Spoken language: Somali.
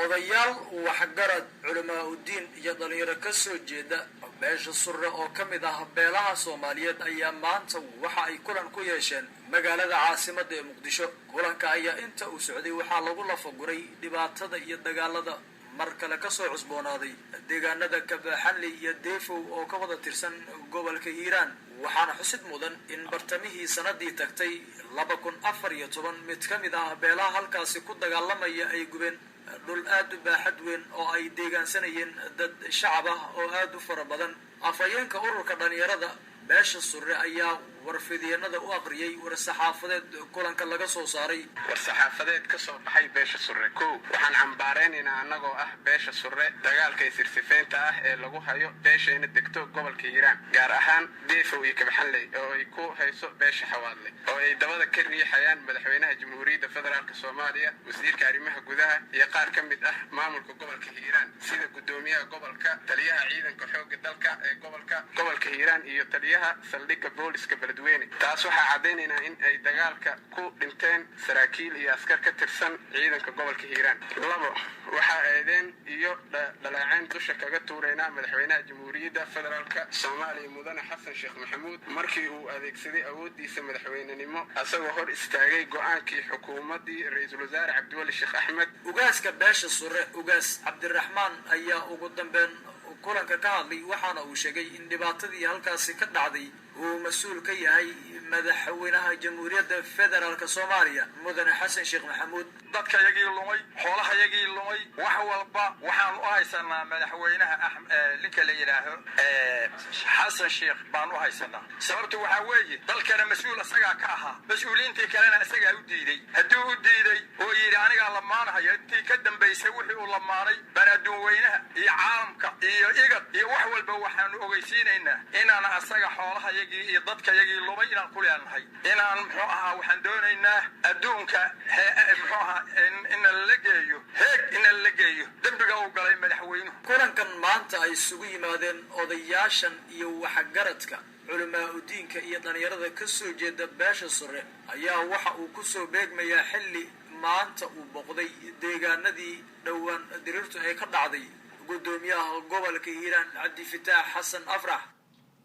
Odayaal, waxgarad, culamaa udiin iyo dhalinyaro ka soo jeeda beesha Surre oo ka mid ah beelaha Soomaaliyeed ayaa maanta waxa ay kulan ku yeesheen magaalada caasimadda ee Muqdisho. Kulanka ayaa inta uu socday waxaa lagu lafaguray dhibaatada iyo dagaalada mar kale kasoo cusboonaaday deegaanada Kabaxanli iyo Deefow oo ka wada tirsan gobolka Hiiraan. Waxaana xusid mudan in bartamihii sanadii tagtay 2014 mid ka mid ah beelaha halkaasi ku dagaalamaya ay gubeen dhul aad u baaxad weyn oo ay deegaansanayeen dad shacab ah oo aad u fara badan. Afhayeenka ururka dhalinyarada beesha Surre ayaa warfidyenada u aqriyay war-saxaafadeed kulanka laga soo saaray. War-saxaafadeed ka soo baxay beesha Surre. Kow, waxaan cambaaraynaynaa annagoo ah beesha Surre dagaalka isirsifeynta ah ee lagu hayo beeshayna degto gobolka Hiiraan, gaar ahaan Deefow iyo Kabaxanley, oo ay ku hayso beesha Xawaadle, oo ay dabada ka riixayaan madaxweynaha Jamhuuriyadda Federaalk Soomaaliya, wasiirka arrimaha gudaha iyo qaar ka mid ah maamulka gobolka Hiiraan, sida guddoomiyaha gobolka, taliyaha ciidanka xoogga dalka ee gobolka Hiiraan iyo taliyaha saldhigga booliska Beledweyne. Taas waxaa caddaynaynaa in ay dagaalka ku dhinteen saraakiil iyo askar ka tirsan ciidanka gobolka Hiiraan. Labo, waxaa eedeen iyo dhaleeceyn dusha kaga tuuraynaa madaxweynaha Jamhuuriyadda Federaalk Soomaaliya, mudane Xasan Sheekh Maxamuud, markii uu adeegsaday awooddiisa madaxweynenimo asagoo hor istaagay go-aankii xukuumaddii ra-iisul wasaare Cabdiweli Sheekh Axmed. Ugaaska beesha Surre, Ugaas Cabdiraxmaan, ayaa ugu dambeyn kulanka ka hadlay, waxaana uu sheegay in dhibaatadii halkaasi ka dhacday uu mas-uul ka yahay madaxweynaha Jamhuuriyadda Federaalk Soomaaliya, mudane Xasan Sheekh Maxamuud. Dadka yagii lumay, xoolaha yagii lumay, wax walba waxaan u haysanaa madaxweynaha ninka la yidhaaho Xasan Sheekh baan u haysanaa. Sababtu waxaa weeye, dalkana mas-uul isagaa ka ahaa, mas-uuliyiintii kalena isagaa u diiday. Hadduu u diiday oo yidhi anigaa lamaanahaya, intii ka dambaysay wixii uu lamaanay baan adduun weynaha iyo caalamka iyo IGAD iyo wax walba waxaanu ogeysiinaynaa inaan asaga xoolaha yagii iyo dadka yagii lumay inaan ku leenahay, inaan muxuu ahaa, waxaan doonaynaa adduunka muxuu ahaa in lala geeyo Heeg, in lala geeyo dembiga uu galay madaxweynuhu. Kulankan maanta ay isugu yimaadeen odayaashan iyo waxgaradka, culamaa udiinka iyo dhalinyarada ka soo jeeda beesha Surre ayaa waxa uu kusoo beegmayaa xilli maanta uu boqday deegaanadii dhowaan diriirtu ay ka dhacday guddoomiyaha gobolka Hiiraan, Cabdifataax Xasan Afrax.